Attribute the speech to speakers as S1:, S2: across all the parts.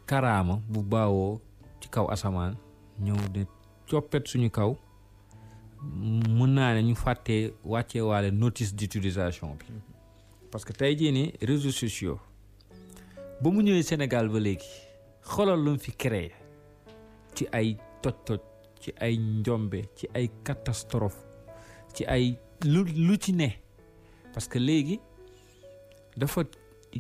S1: karaama bu baawoo ci kaw asamaan ñëw de coppet suñu kaw mën naa ne ñu fàttee wàccee waale notice d'utilisation bi parce que tey jii nii réseaux sociaux ba mu ñëwee Sénégal ba léegi xoolal lu mu fi créé ci ay toj-toj ci ay njombe ci ay catastrophe ci ay lu ci ne parce que léegi dafa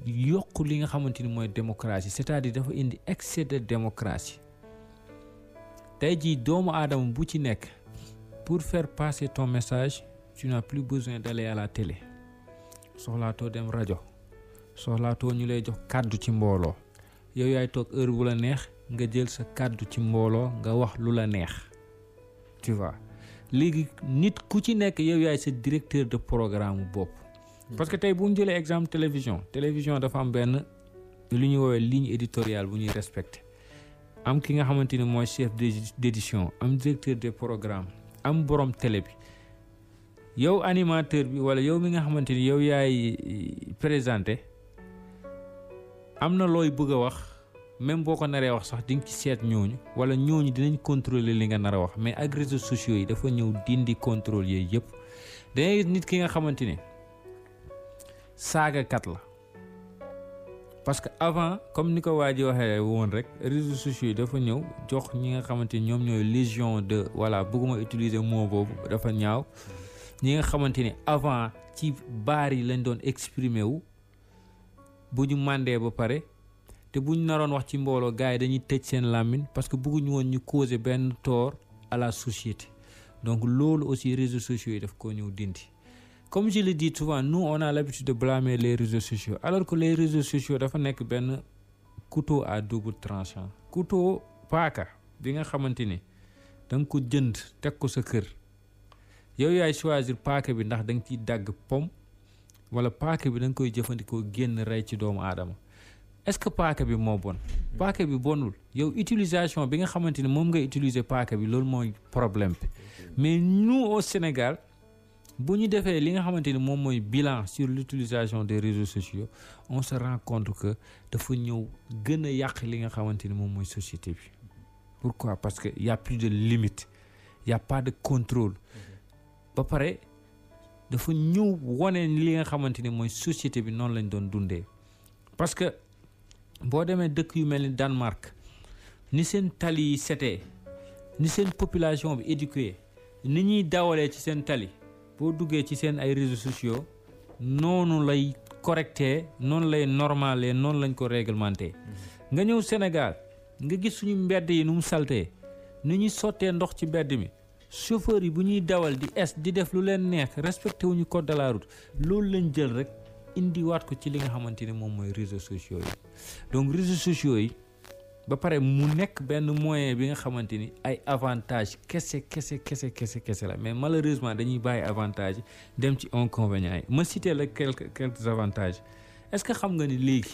S1: yokk li nga xamante ni mooy démocratie c'est-à-dire dafa indi excès de démocratie tey jii doomu aadama bu ci nekk pour faire passer ton message tu n'as plus besoin d'aller à la télé soxlaatoo dem rajo soxlaatoo ñu lay jox kàddu ci mbooloo yow yaay toog heure bu la neex nga jël sa kàddu ci mbooloo nga wax lu la neex tu vois léegi nit ku ci nekk yow yaay sa directeur de programme bopp parce que tey bu ñu jëlee exemple télévision dafa am benn lu ñuy woowee ligne éditoriale bu ñuy respecté am ki nga xamante ni mooy chef d'édition am directeur des programmes am borom télé bi yow animateur bi wala yow mi nga xamante ni yow yaay présenté am na looy bëgg a wax même boo ko naree wax sax di nga ci seet ñooñu wala ñooñu dinañ contrôler li nga nar a wax mais ak réseaux sociaux yi dafa ñëw dindi contrôle yooyu yëpp dangay nit ki nga xamante ni saagakat la parce que avant comme ni ko waa ji waxee woon rek réseaux sociaux yi dafa ñëw jox ñi nga xamante ni ñoom ñooy légion de voilà bëgguma utiliser mot boobu dafa ñaaw ñi nga xamante ni avant ci baar yi lañ doon exprimer wu bu ñu màndee ba pare te bu ñu naroon wax ci mbooloo gars yi dañuy tëj seen làmmiñ parce que bëgguñu woon ñu causer benn tort à la société donc loolu aussi réseaux sociaux yi daf koo ñëw dindi. Comme je le dis souvent, nous on a l'habitude de blâmer les réseaux sociaux alors que les réseaux sociaux dafa nekk benn couteau à double tranchant couteau paaka bi nga xamante ni da nga ko jënd teg ko sa kër yow yaay choisir paaka bi ndax da nga ciy dagg pom wala paaka bi da nga koy jëfandikoo génn rey ci doomu aadama est-ce que paaka bi moo bon paaka bi bonul yow utilisation bi nga xamante ni moom ngay utiliser paaka bi loolu mooy problème bi mais nous au Sénégal bu ñu defee li nga xamante ni moom mooy bilan sur l'utilisation des réseaux sociaux on se rend compte que dafa ñëw gën a yàq li nga xamante ni moom mooy société bi pourquoi parce que y a plus de limite y a pas de contrôle ba pare dafa ñëw wane li nga xamante ni mooy société bi noonu lañ doon dundee parce que boo demee dëkk yu mel ni Danemark ni seen tali yi setee ni seen population bi éduquée ni ñuy dawalee ci seen tali boo duggee ci seen ay réseaux sociaux noonu lay correcté noonu lay normalé noonu lañ ko réglementé nga ñëw Sénégal nga gis suñu mbedd yi nu mu saltee ni ñuy sottee ndox ci mbedd mi chauffeur yi bu ñuy dawal di def lu leen neex respecté wuñu code de la route loolu lañ jël rek indiwaat ko ci li nga xamante ni moom mooy réseaux sociaux yi donc réseaux sociaux yi ba pare mu nekk benn moyen bi nga xamante ni ay avantage kese la mais malheureusement dañuy bàyyi avantage dem ci inconvénients yi ma citer la quelques avantages est-ce que xam nga ni léegi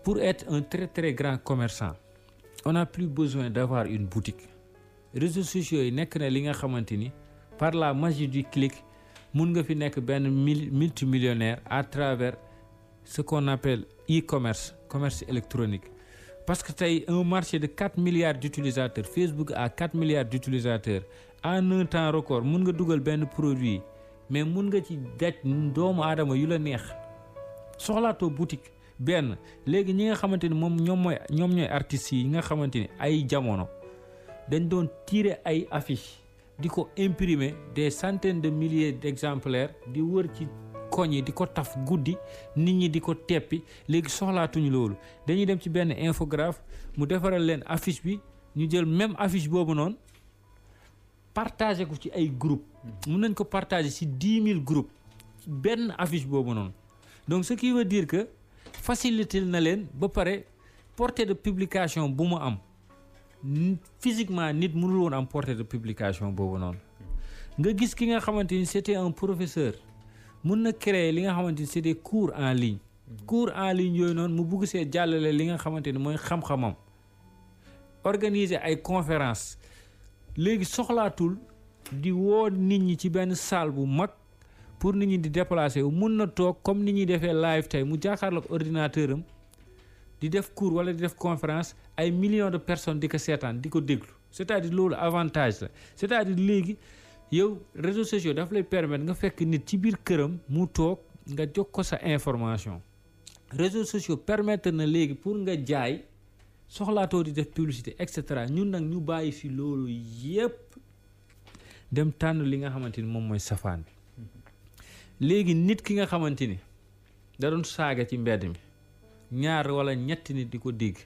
S1: pour être un très très grand commerçant on n'a plus besoin d'avoir une boutique réseaux sociaux yi nekk na li nga xamante ni par la magie du clic mun nga fi nekk benn multimillionnaire à travers ce qu'on appelle e-commerce commerce électronique parce que tey un marché de 4 milliards d'utilisateurs Facebook a 4 milliards d'utilisateurs en un temps record mun nga dugal benn produit mais mun nga ci daj doomu aadama yu la neex soxlaatoo boutique benn léegi ñi nga xamante ni moom ñoom ñooy artistes yi nga xamante ni ay jamono dañ doon tirer ay affiches di ko imprimer des centaines de milliers d'exemplaires di wër ci koñ yi di ko taf guddi nit ñi di ko teppi léegi soxlaatuñu loolu dañuy dem ci benn infographe mu defaral leen affiche bi ñu jël même affiche boobu noonu partager ko ci ay groupe mun nañ ko partager ci 10 000 groupes benn affiche boobu noonu donc ce qui veut dire que faciliter na leen ba pare portée de publication bu mu am physiquement nit mënul woon am portée de publication boobu noonu nga gis ki nga xamante ni c'était un professeur mun na créer li nga xamante ni c'est des cours en ligne yooyu noonu mu bugg see jàllale li nga xamante ni mooy xam-xamam organiser ay conférences léegi soxlaatul di woo nit ñi ci benn salle bu mag pour nit ñi di déplacer wu mun na toog comme ni ñuy defee live tey mu jàkkaarloog ordinateur am di def cours wala di def conférence ay millions de personnes di ko seetaan di ko déglu c'est-à-dire loolu avantage la c'est-à-dire léegi yow réseaux sociaux daf lay permettre nga fekk nit ci biir këram mu toog nga jox ko sa information réseaux sociaux permettre na léegi pour nga jaay soxlaatoo di def publicité et cetera ñun nag ñu bàyyi fi loolu yépp dem tànn li nga xamante ni moom mooy safaan bi léegi nit ki nga xamante ni da doon saaga ci mbedd mi ñaar wala ñetti nit di ko dégg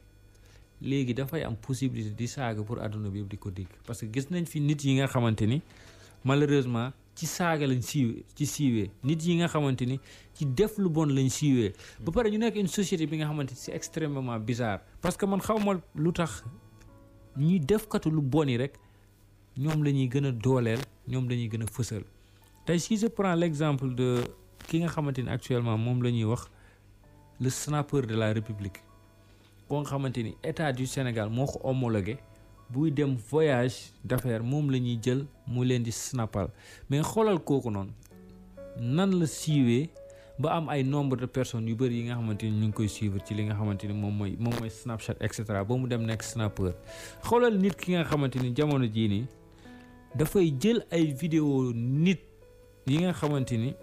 S1: léegi dafay am possibilité di saaga pour àdduna bi yëpp di ko dégg parce que gis nañ fi nit yi nga xamante ni malheureusement ci saaga lañ siiwee nit yi nga xamante ni ci def lu bon lañ siiwee ba pare ñu nekk une société bi nga xamante ni c'est extrêmement bizarre parce que man xaw ma lu tax ñi defkatu lu bon yi rek ñoom la ñuy gën a dooleel ñoom la ñuy gën a fësal tey si je prends l'exemple de ki nga xamante ni actuellement moom la ñuy wax le snapper de la République koo nga xamante ni état du Sénégal moo ko homologué buy dem voyage d'affaires moom la ñuy jël mu leen di snappal mais xoolal kooku noonu nan la siiwee ba am ay nombre de personnes yu bëri yi nga xamante ni ñu ngi koy suivre ci li nga xamante ni moom mooy Snapchat et cetera ba mu dem nekk snapper xoolal nit ki nga xamante ni jamono jii nii dafay jël ay vidéo nit yi nga xamante ni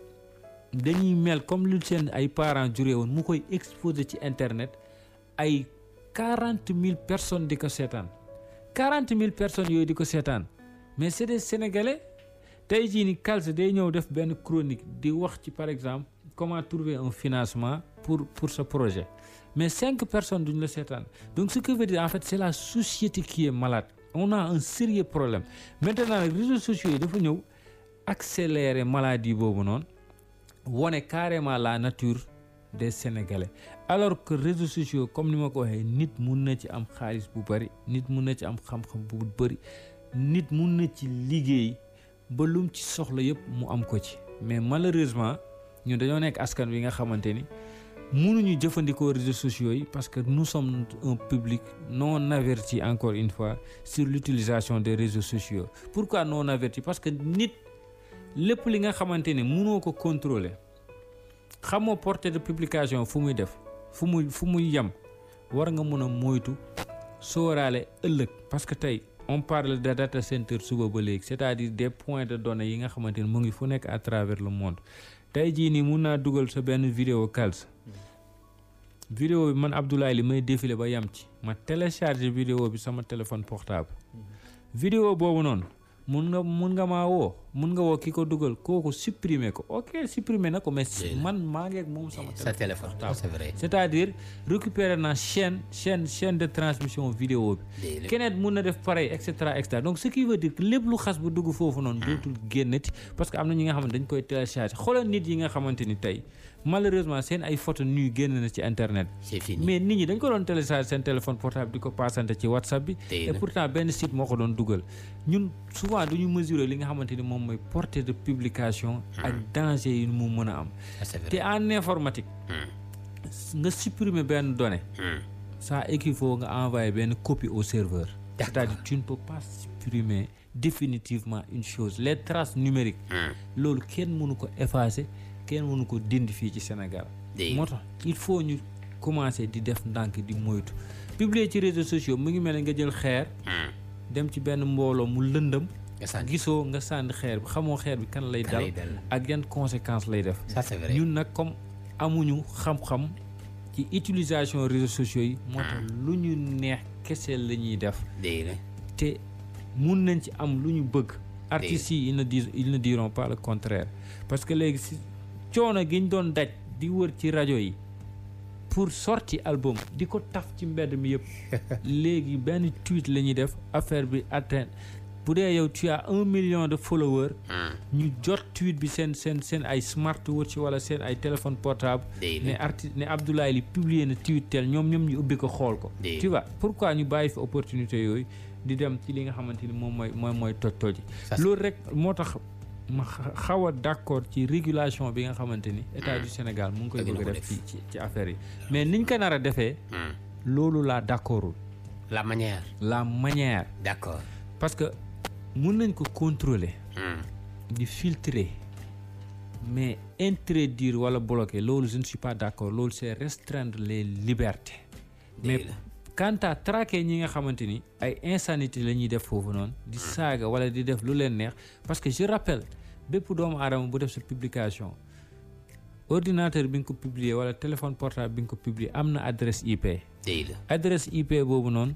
S1: dañuy mel comme lu seen ay parents juree woon mu koy exposer ci internet ay 40,000 personnes di ko seetaan 40,000 personnes yooyu di ko seetaan mais c'est des Sénégalais tey jii ni Kals day ñëw def benn chronique di wax ci par exemple comment trouver un financement pour ce projet mais 5 personnes duñ la seetaan donc ce que veut dire en fait c'est la société qui est malade on a un sérieux problème maintenant nag réseaux sociaux yi dafa ñëw accélérer maladie boobu noonu wone carrément la nature des Sénégalais alors que réseaux sociaux comme ni ma ko waxee nit mun na ci am xaalis bu bari nit mun na ci am xam-xam bu bari nit mun na ci liggéey ba lum ci soxla yëpp mu am ko ci mais malheureusement ñun dañoo nekk askan wi nga xamante ni mënuñu jëfandikoo réseaux sociaux yi parce que nous sommes un public non averti encore une fois sur l'utilisation des réseaux sociaux pourquoi non averti parce que nit lépp li nga xamante ni mënoo ko contrôler xamoo portée de publication fu muy def fu muy yem war nga mën a moytu sóoraale ëllëg parce que tey on parle de data center suba ba léegi c'est-à-dire des points de données yi nga xamante ni mu ngi fu nekk à travers le monde tey jii nii mun naa dugal sa benn vidéo Kals vidéo bi man Abdoulaye li may défilé ba yam ci ma télécharger vidéo bi sama téléphone portable vidéo boobu noonu mun nga maa woo mun nga woo ki ko dugal kooku supprimer ko ok supprimer na ko mais man maa ngi ak moom sama téléphone portable
S2: c'est vrai
S1: c'est-à-dire récupérer naa chaîne de transmission vidéo bi keneen mun na def pareil et cetera donc ce qui veut dire que lépp lu xas bu dugg foofu noonu dootul génnati parce que am na ñi nga xamante dañ koy télécharger xoolal nit yi nga xamante ni tey malheureusement seen ay photo nuy génn na ci internet
S2: c'est fini
S1: mais nit ñi dañ ko doon télécharger seen téléphone portable di ko passante ci WhatsApp bi et pourtant benn site moo ko doon dugal ñun souvent duñu mesurer li nga xamante ni moom mooy portée de publication ak danger yi mu mën a am te en informatique nga supprimer benn donnée ça équivaut nga envoyer benn copie au serveur c'est-à-dire tu ne peux pas supprimer définitivement une chose les traces numériques loolu kenn mënu ko effacer kenn mënu ko dindi fii ci Sénégal moo tax il faut ñu commencer di def ndànk di moytu publier ci réseaux sociaux mu ngi mel ne nga jël xeer dem ci benn mbooloo mu lëndëm gisoo nga sànni xeer bi xamoo xeer bi kan lay dal ak yan conséquences lay def ñun nag comme amuñu xam-xam ci utilisation réseaux sociaux yi moo tax lu ñu neex kese la ñuy def te mun nañ ci am lu ñu bëgg artistes yi ils ne diront pas le contraire parce que léegi si coono gi ñu doon daj di wër ci rajo yi pour sorti album di ko taf ci mbedd mi yëpp léegi benn tweet la ñuy def affaire bi atteint bu dee yow tu as 1 million de followers ñu jot tweet bi seen ay smartwatch wala seen ay téléphone portable ne artiste ne Abdoulaye li publier na tweet tel ñoom ñu ubbi ko xool ko tu vois pourquoi ñu bàyyi fi opportunité yooyu di dem ci li nga xamante ni moom mooy toj loolu rek moo tax ma xaw a d'accord ci régulation bi nga xamante ni état du Sénégal mu ngi koy bëgg a def ci affaire yi mais niñ ko nar a defee loolu laa d'accordul
S2: la manière d'accord
S1: parce que mun nañ ko contrôler di filtrer mais interdire wala bloquer loolu je ne suis pas d'accord loolu c'est restreindre les libertés mais quant à traquer ñi nga xamante ni ay insanité la ñuy def foofu noonu di saaga wala di def lu leen neex parce que je rappelle bépp doomu aadama bu def sa publication ordinateur bi nga ko publier wala téléphone portable bi nga ko publier am na adresse IP. adresse IP boobu noonu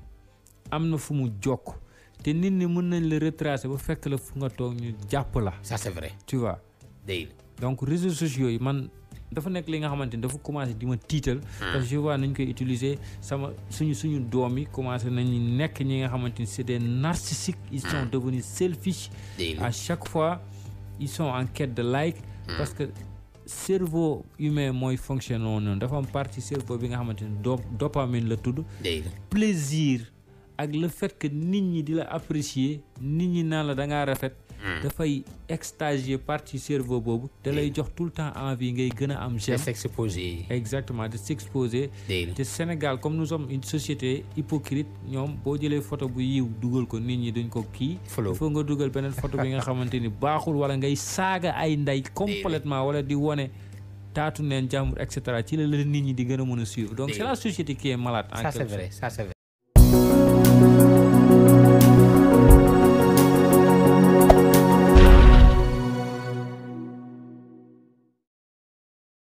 S1: am na fu mu jokk te nit ñi mën nañ la retracer ba fekk la fu nga toog ñu jàpp la.
S2: ça c'est vrai.
S1: tu vois. donc réseaux sociaux yi man dafa nekk li nga xamante ni dafa commencé di ma tiital. parce que je vois nañ koy utiliser sama suñu doom yi commencé nañu nekk ñi nga xamante ni c'est des narcissiques. Ils sont devenus selfish. À chaque fois ils sont en quête de like. parce que cerveau humain mooy fonctionne noonu dafa am partie cerveau bi nga xamante ni dopamine la tudd. plaisir ak le fait que nit ñi di la apprécier nit ñi naan la da ngaa rafet. dafay extasier partie cerveau boobu da lay jox tout le temps envie ngay gën a am j'aime.
S2: de s'exposer.
S1: exactement de s'exposer. te Sénégal comme nous sommes une société hypocrite ñoom boo jëlee photo bu yiw dugal ko nit ñi duñ ko kii. il faut nga dugal beneen photo bi nga xamante ni baaxul wala ngay saaga ay ndey complètement wala di wone taatu neen jàmbur et cetera ci la nit ñi di gën a mën a suivre donc c'est la société qui est malade.
S2: ça c'est vrai.